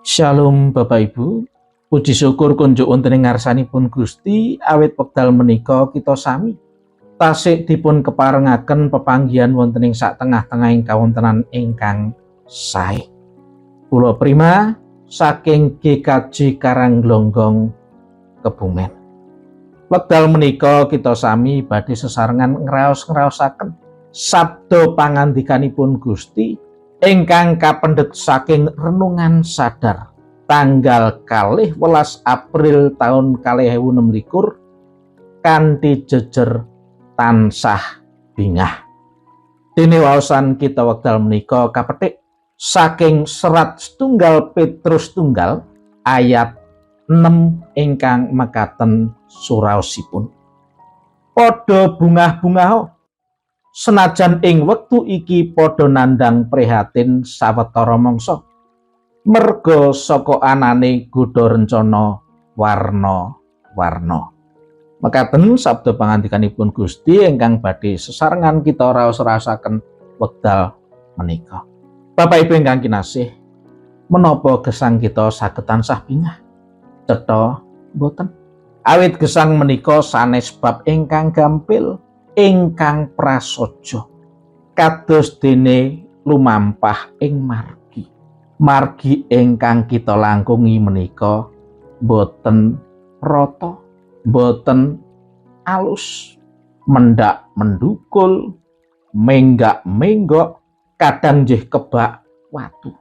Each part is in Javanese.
Shalom Bapak Ibu. Puji syukur kunjuk wonten ing ngarsanipun Gusti, awit wekdal menika kita sami tasik dipun keparengaken pepanggihan wonten ing sak tengah-tengahing kawontenan ingkang sae. Kula Prima saking GKJ Karangglonggong, Kebumen. Wekdal menika kita sami badhe sesarengan ngraos-ngraosaken sabda pangandikanipun Gusti ingkang kapendhet saking renungan sadar tanggal 12 April tahun 2026 kanthi jejer "Tansah bingah". Dene waosan kita wekdal menika kapetik saking serat setunggal Petrus tunggal ayat 6 ingkang mekaten suraosipun. "Padha bungah-bungah senajan ing wektu iki padha nandhang prihatin sawetara mangsa merga saka anane godha rencana warna-warna." Mekaten sabda pangandikanipun Gusti ingkang badhe sesarengan kita raos-raosaken wekdal menika. Bapak Ibu ingkang kinasih, menapa gesang kita saged tansah bingah? Cetha boten. Awit gesang menika sanes bab ingkang gampil, ingkang prasaja, kados dene lumampah ing margi. Margi ingkang kita langkungi menika boten rata, boten alus, mendak mendukul, menggak menggok, kadang nggih kebak watu.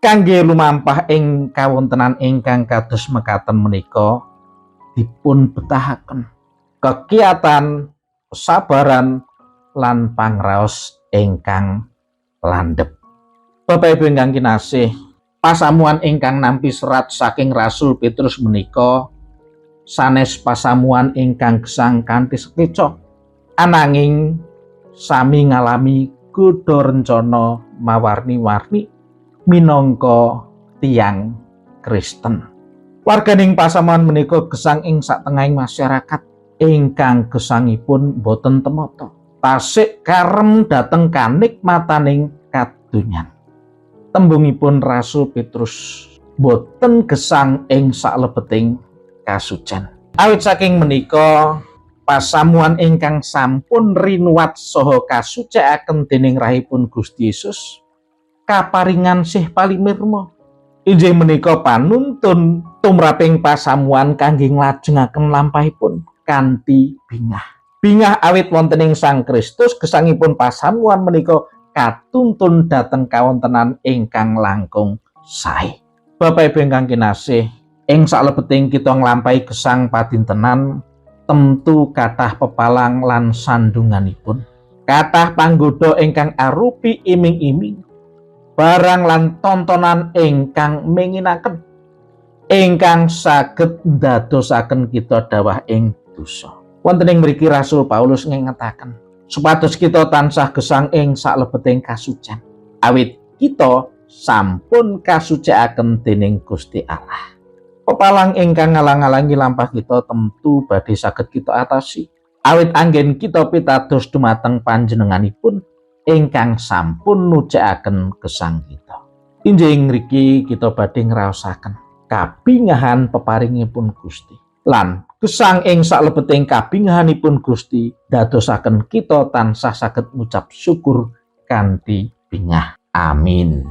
Kangge lumampah ing kawontenan ingkang kados mekaten menika dipun betahaken kekiatan, kesabaran, lan pangraos ingkang landhep. Bapak Ibu ingkang kinasih, pasamuan ingkang nampi serat saking Rasul Petrus menika sanes pasamuan ingkang gesang kanthi sekeca. Ananging sami ngalami godha rencana mawarni-warni minangka tiyang Kristen. Warganing pasamuan menika gesang ing satengahing masyarakat ingkang gesangipun boten temata. Tasik karem dhateng kanikmataning kadonyan. Tembungipun Rasul Petrus, boten gesang ing saklebeting kasucen. Awit saking menika, pasamuan ingkang sampun rinuwat saha kasucikaken dening rahipun Gusti Yesus kaparingan sih palimirma. Inggih menika panuntun tumraping pasamuan kangge nglajengaken lampahipun kanthi bingah. Bingah awit wonten ing Sang Kristus, gesangipun pasamuan menika katuntun dhateng kawontenan ingkang langkung sae. Bapak Ibu ingkang kinasih, ing saklebeting kita nglampahi gesang padintenan tentu kathah pepalang lan sandunganipun. Kathah panggoda ingkang arupi iming-iming, barang lan tontonan ingkang menginaken, ingkang saged ndadosaken kita dawah ing dosa. Wonten ing mriki Rasul Paulus ngingetaken supados kita tansah gesang ing saklebeting kasucen. Awit kita sampun kasucikaken dening Gusti Allah. Pepalang ingkang ngalang-alangi lampah kita tentu badhe saged kita atasi. Awit anggen kita pitados dumateng panjenenganipun ingkang sampun nyucikaken gesang kita. Injing ngriki kita badhe ngraosaken kabingahan peparingipun Gusti. Lan gesang ing saklebeting kabingahanipun Gusti dadosaken kita tansah saged ngucap syukur kanthi bingah. Amin.